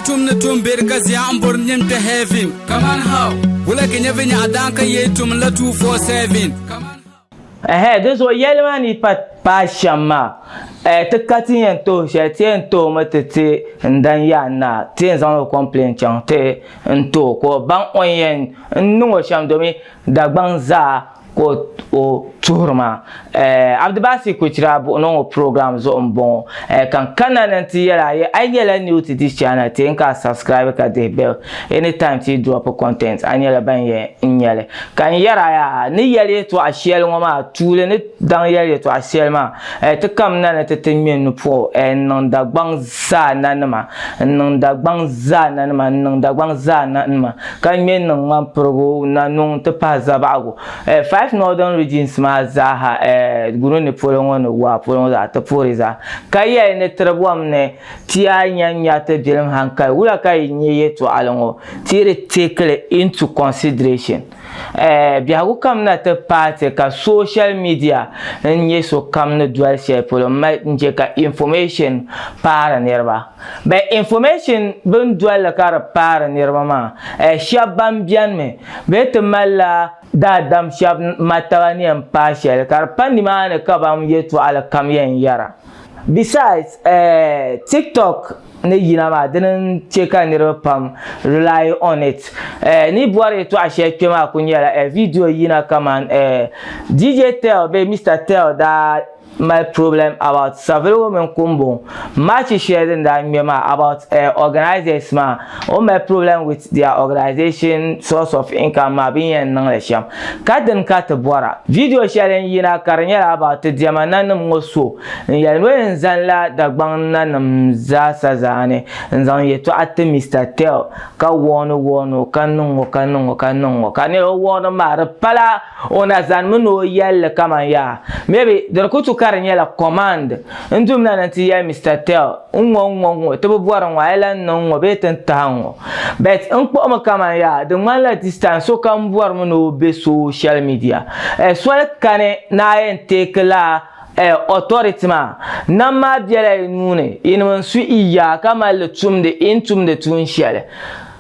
ki tum ni tum beri ka zia n bori nim kpɛ heaven. Kaman how? Wula ki nyɛ vinyɛɣu daan ka yee tum la 247. Kaman how? Ɛhɛ, di zuɣu yɛli maa ni pa paai shɛm maa, ɛɛ ti ka ti yɛn tooi shɛli, ti yɛn toomi ti ti n dan yaa naa, ti yɛn zaŋla o complain chaŋ ti n tooi ka o baŋ o ni yɛn niŋ o shɛm domin Dagbaŋ zaa ka o tuhiri maa. Ɛɛ Abdibasi Kuchira buɣinɔ ŋɔ program zuɣu m-bɔŋɔ. Ɛɛ ka n kana ni n-ti yɛli a a yi nyɛla new to this channel, ti yɛn ka a subscribe ka dihi bell anytime ti yi drop content a nyɛla ban yɛn n-nyɛ li. Ka n yɛr a yaa, ni yɛli yɛtɔɣa shɛli ŋɔ maa, tuuli ni daŋ yɛli yɛtɔɣa shɛli maa, ɛɛ ti kamina ni ti ti ŋme nupuɣu, ɛɛ n-niŋ Dagbaŋ zaa nanima, n-niŋ Dagbaŋ zaa nanima, n-niŋ Dagbaŋ zaa nanima, ka ŋme n-niŋ ŋmampirigu, nanuŋ nti pahi zabaɣigu. Ɛɛ five northern regions maa zaaha, ɛɛ Guruni polo ŋɔ ni Waa polo ŋɔ zaa ti puhiri zaa, ka yɛli ni tiribɔm ni ti a nya nya ti bilim hankali, wula ka yi nya yɛtɔɣili ŋɔ ti di take li into consideration? Ɛɛ biɛhigu kam na ti paai ti ka social media n-nyɛ sokam ni doli shɛli polo m-mali n-che ka information paari niriba. Bɛ information bɛ ni doli li ka di paari niriba maa, ɛɛ shɛba ban beni mi bɛ ti malila daadam shɛba mataba ni yɛn paai shɛli ka di pa nimaani ka ban yɛltɔɣili kam yɛn yɛra. Besides, eh, TikTok ni yina maa dini n-che ka niriba pam rely on it. Eh, ni bɔri yɛltɔɣa shɛli kpe maa kuli nyɛla eh, video yina kaman eh, DJ Tell bee Mister Tell daa mali problem about Savelugu mini Kumbun match shɛli din daa ŋmɛ maa about eh, organizers maa o mali problem with their organization source of income maa bɛ ni yɛn niŋli shɛm ka dini ka ti bɔra. Video shɛli n yina ka di nyɛla about ti diɛma nanim ŋɔ so n yɛli ni o yɛn zani la Dagbaŋ nanim zaasa zaa ni n zaŋ yɛltɔɣa ti Mister Tell ka warn warn o ka niŋ o ka niŋ o ka niŋ o ka nira o warn maa di pala o na zanimi ni o yɛlli kaman yaa maybe di di ku tu ka di nyɛla command n dum na ni n ti yɛli Mister Tell n ŋɔ n ŋɔ n ŋɔ ti bi bɔri n ŋɔ a yi lan niŋ n ŋɔ bee ti ni tahi n ŋɔ but n kpuɣimi kaman yaa di ŋmanila this time sokam bɔrimi ni o be social media eh soli kani ni a yɛn take la eh authority maa nam maa bela yi nuu ni yinim n su i yaa ka mali li tumdi i ni tumdi tuun shɛli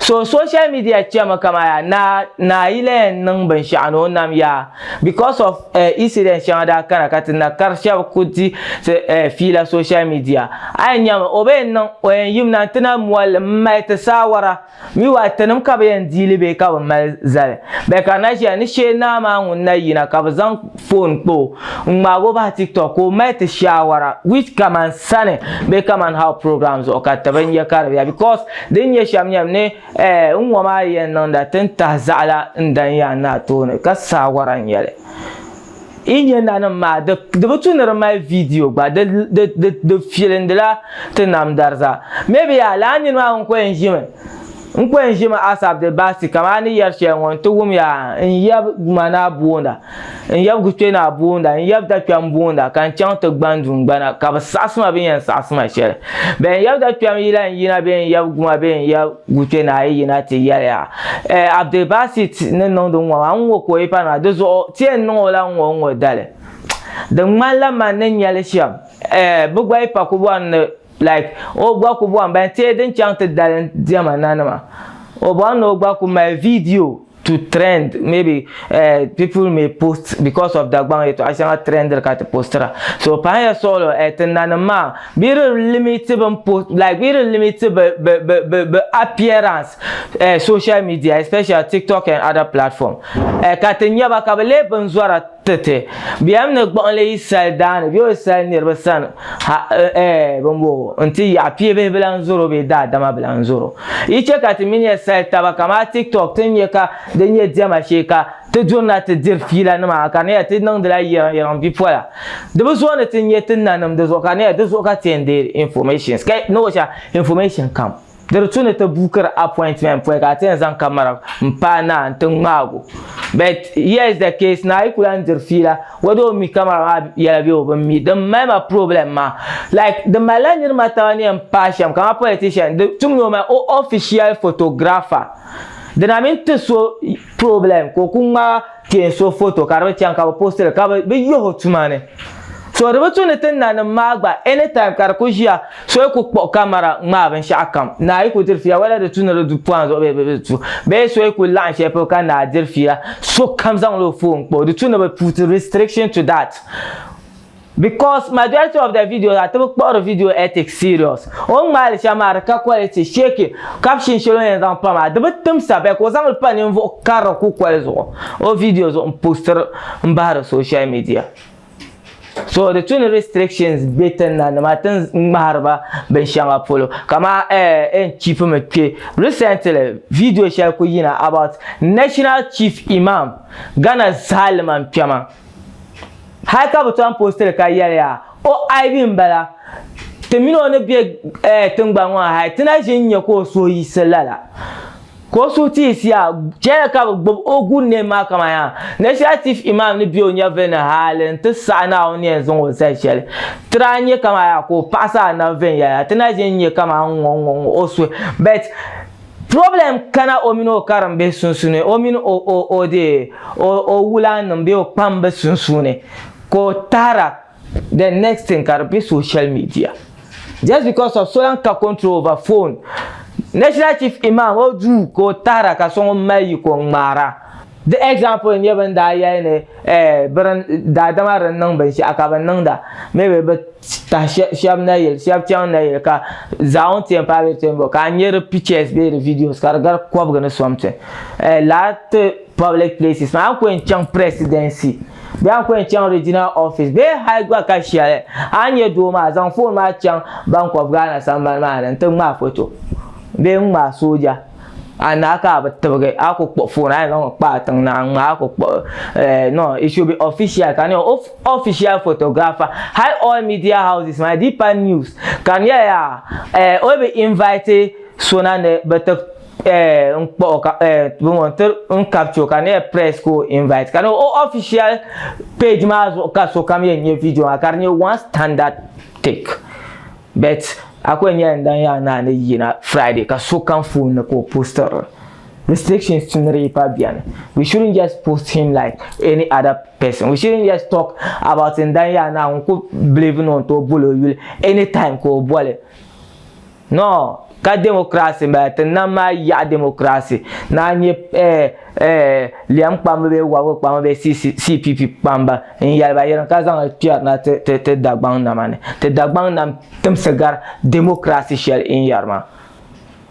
So social media chɛmi kaman yaa naa naa yi lahi yɛn niŋ binshɛɣu ni o nam yaa because of eh, incident shɛŋa daa kana ka ti na kari shɛba ku di ti eh, fiila social media a yɛn nyami o bi yɛn niŋ o yɛn yimna n ti na moli m mali ti saawara meanwhile tinim ka bi yɛn diili bee ka bi mali zali bɛ ka na ʒiya ni shee naa maa ŋun na yina ka bi zaŋ phone kpa o n ŋmaagi o bahi tiktok ka o mali ti shaawara which kaman sani bee kaman how program zuɣu ka ti bi nya ka di biya because din nyɛ shɛm nyɛmi ni eh, n ŋɔ maa yɛn niŋda ti ni tahi zaɣila n dan yaa naa tooni ka saawara n nyɛli yi nyɛ nanim maa di bi tu ni di mali video gba di di di di filindila ti nam dariza maybe yaa laa nini maa ŋun ko yɛn ʒimi N ko yɛn ʒimi as Abdulbasi kamani a ni yɛri shɛli ŋɔ n-ti wum ya n yab Guma Naa boonda, n yab Gukpe Naa boonda, n yab Dakpɛm boonda ka n chaŋ ti gbani Dungbana ka bɛ saɣisi ma bɛ ni yɛn saɣisi ma shɛli. Bɛ n yab Dakpɛm yi lan yina bee n yab Guma bee n yab Gukpe Naa yi yina ti yɛli ya eh Abdulbasit ni niŋdi ŋ-ŋɔ maa n-ŋɔ ka o yi pa maa di zuɣu ti yɛn niŋ o la ŋ-ŋɔ ŋ-ŋɔ dali. Di ŋmanila man ni nya li shɛm eh bɛ gba yi pa ku bɔri ni Like o gba ku bɔhim ban teei din chaŋ ti dalim diɛma nanima. O bɔhim ni o gba ku mali video to trend maybe eh, people may post because of Dagbaŋ yɛtɔɣa shɛŋa trendiri ka ti postira. So pahiya suɣulo eh, ti nanim maa bɛ di limit bin post like bɛ di limit bi bi bi bi bi appearance eh, social media especially TikTok and other platform eh, ka ti nyaba ka bi lee bin zɔra Ti ti bɛm ni gbuɣinli yi sali daani bee o sali niriba sani ha eh bɛmbɔŋɔ nti yaɣi piɛbihi bi lan zɔr o bee daadama bi lan zɔr o. Yi chɛ ka ti mini ya sali taba kaman TikTok ti ni nya ka di nyɛ diɛma shee ka ti durina ti diri fiilanima ka di nyɛla ti niŋdila yiriŋyiriŋ bipola. Di bi zooi ni ti nya ti nanim di zuɣu ka di nyɛla di zuɣu ka ti yɛn deeri informations ka ni o shɛli information kam. Di di tu ni ti buukiri appointment pɔi ka a ti yɛn zaŋ kamara m-paai naa nti ŋmaag o. But here is the case, naa yi ku lan diri fiila, whether o mi kamara maa yɛla bee o bi mi, din mali ma problem maa, like di malila niri ma taba ni yɛn paai shɛm, kaman politician, di tum ni o mali o official photographer, di na mi ti so problem ka o ku ŋmaai kpeen so photo ka di bi chaŋ ka bi post li ka bi yihi o tuma ni. So di bi tu ni ti nanim maa gba anytime ka di ku ʒiya so yi ku kpuɣi kamara ŋmaai binshɛɣu kam naa yi ku diri fiila wala di tu ni di du pɔhim zuɣu bee di bi tu bee so yi ku laɣim shɛli polo ka naa diri fiila sokam zaŋla o phone kpa o di tu ni bi put restriction to that because majority of the videos a ti bi kpuɣiri video ethics serious o ni ŋmaali shɛm maa di ka quality shaking caption shɛli o ni yɛn zaŋ pa maa di bi timsa bɛ ka o zaŋli pa ninvuɣu karili kukoli zuɣu o video zuɣu n postiri n bahiri social media. So di tu ni restrictions be ti nanima ti ni ŋmahiri ba binshɛŋa polo kaman eh n chief mi kpe recently video shɛli ku yina about national chief imam Ghana zaa liman kpɛma hali ka bi tom postili ka yɛli yaa o aibi n bala ti mini o ni be eh tingbani ŋɔ ni hali ti na ʒi n nya ka o suhu yiɣisi lala. Ka o suhu tiyisiya, chɛliya ka bɛ gbib o good name maa kaman yaa National Chief Imam ni be o nyɛvili ni hali nti saɣi Naawuni ni yɛn zaŋ o zali shɛli. Ti daa nya kaman yaa ka o paɣisi anabi viɛnyɛla, ti na ʒi n-nya kaman ŋ-ŋɔ ŋ-ŋɔ ŋ-ŋɔ o suhu. But problem kana o mini o karimbihi sunsuuni, o mini o o o dee o o wulaannim bee o kpambi sunsuuni ka o tahira the next thing ka di be social media just because of so lan ka control over phone national chief imam o duu ka o tahira ka so ŋun mali yiko ŋmaara di example n nyɛ bin daa yɛli ni eh, birin daadama din niŋ binshaɣu ka bi niŋda maybe bi tahi shɛba nayili shɛba chaŋ nayili ka zaawuni ti yɛn paai bee ti yɛn bɔ ka a nyɛ di pictures bee di videos ka di gari kɔbigi ni something eh, laa ti public places maa a ni ku yɛn chaŋ presidency Bee a ni ku yɛn chaŋ regional office bee hali gba ka shɛli a ni nyɛ doo maa zaŋ phone maa chaŋ Bank of Ghana sambani maa ni n-ti ŋmaai foto bee n-ŋmaai sooja a naai ka a bi tibigi a ku kpuɣi phone a yɛn zaŋ mi kpa a tiŋ ni a ŋmaai a ku kpuɣi no it should be official ka di nyɛ official photographer hali all media houses maa di pa news ka di nyɛla yaa o bi invite so na ni bɛ ti n kpuɣi o ka bɛ ti n capture o ka di nyɛla press ka o invite ka di o official page maa zuɣu ka sokam yɛn nyɛ video maa ka di nyɛ one standard take but a ku yɛn nyɛla n dan yaa naa ni yina Friday ka sokam phone ni ka o postiri restrictions ti ni di yi pa bɛni we shouldn't just post him like any other person we shouldn't just talk about n dan yaa naa ŋun ku believe ni o ni tooi boli o yuli anytime ka o boli No, ka democracy m-bala, ti nam maa yaɣi democracy ni a nyɛ eh, eh, lɛm kpamba bee wɔbigu kpamba bee CPP kpamba n-yɛli ba yɛlim ka zaŋ li kpɛri na ti, ti, ti Dagbaŋ nama ni. Ti Dagbaŋ nam timsi gari democracy shɛli n yɛri maa.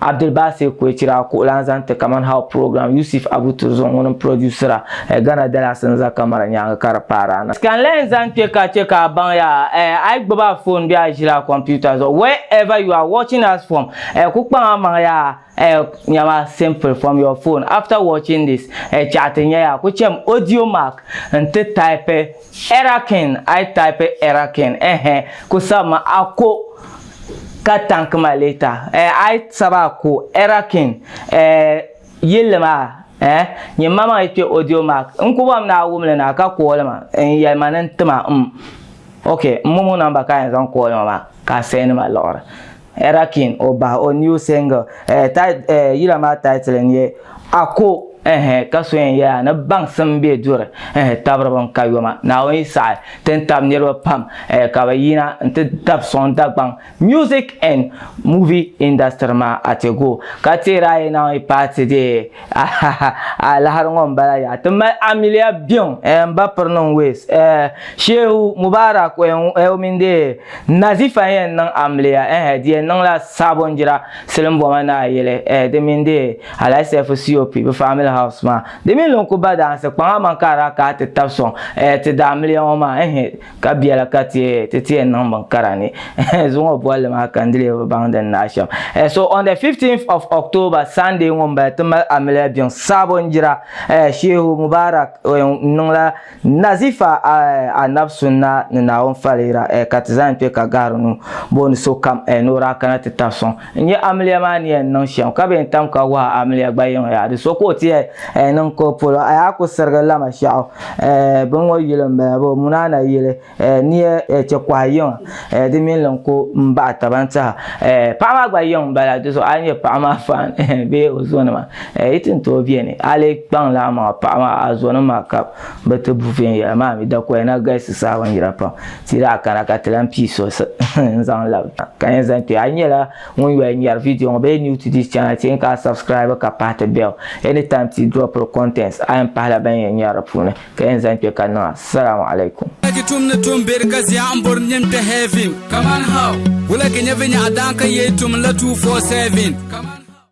Abdulbasir Kwechira kuɣulan zaŋ ti Kaman How Program, Yusuf Abu Turzon ŋuni m-producera eh, Ghana Dallas n-za kamara nyaaŋa ka di paari a na. Ka n lahi zaŋ kpe ka che ka a baŋ yaa eh, a yi gbubi a phone bee a ʒila a computer zuɣu wherever you are watching us from eh, ku kpaŋ a maŋ yaa eh, nyama simple from your phone after watching this eh, chaɣ ti nya yaa ku chem audio mark n ti type Erakin a yi type Erakin eh, ku sabimi a ko ka thank ma later eh, a yi sabi a ko Erakin eh, Yilli maa, eh, nyin maŋmaŋ yi kpe audio mark, n ku bɔmi ni a wum li na ka call ma n yɛli ma ni n tima m ok m momo number ka a yɛn zaŋ call ma maa ka a send ma liɣiri. Erakin o bahi o new single, eh, eh, yila maa title n-nyɛ Ako, eh, ka so yɛn yɛli a ni baŋsim be duri, eh, tabiri bin ka yoma. Naawuni yi saɣi ti ni tabi niriba pam, eh, ka bɛ yina nti tabi sɔŋ Dagbaŋ Music and movie industry maa a ti go ka teeri a yi naŋ yi paai ti deei a lahiri ŋɔ m-bala yaa ti mali amiliya biɛŋ eh, m ba piri niŋ ways eh, Shehu Mubarak eh, o mini deei Nazifa n-yɛn niŋ amiliya eh, di yɛn niŋla Sabonjira Silimboma naa yili eh, di mini deei Alhaji Saifu COP bɛ family house maa di mini Lunku Badaansi kpaŋ amaŋ ka a daa kahi ti tabi sɔŋ eh, ti daa amiliya ŋɔ maa eh, Ka biɛla ka ti ti ti yɛn niŋ bin kara ni zuŋɔ bolli maa ka n di lee bi baŋ din naai shɛm. Eh, so on the 15th of October, Sunday ŋɔ m-bala ti mali amiliya biŋ Sabonjira eh, Shehu Mubarak eh, n-niŋla Nazifa eh, Anab Sunna ni Naawuni faliira eh, ka ti zaŋ kpe ka gahiri nuu booni sokam eh, ni o daa kana ti tabi sɔŋ n-nyɛ amiliya maa ni yɛn niŋ shɛm ka bɛ yɛn tam ka wahi amiliya gba yiŋ yaa di so ka o ti yɛn niŋ ka o polo a yaa ku sirigi lama shɛɣu bini ŋɔ yuli n bala boo Munana yili niya chɛkɔhi yiŋa di mini li n-ku m-baɣi taba n-tiɛha paɣa maa gba yiŋ m-bala di zuɣu a yi nyɛ paɣa maa fan bee o zonima yi ti ni tooi beni a lee kpaŋla amaŋa paɣa maa a zonima maa ka bɛ ti bu viɛnyɛla maa mi dakoya na galisi saha binyɛra pam ti daa kana ka ti lahi pii so n-zaŋ labi ka yɛn zaŋ kpe a nyɛla ŋun yoli nyɛri video ŋɔ bee new to this channel ti yɛn ka a subscribe ka pahi ti bell anytime ti dropiri contents a yɛn pahila ban yɛn nyɛri di puuni ka yɛn zaŋ kpe ka niŋ Assalamu alaikum. Ki tum ni tum beri ka zia n bori nim kpe heaven. Kaman how? Wula ki nya vinya adan ka yei tum la 247.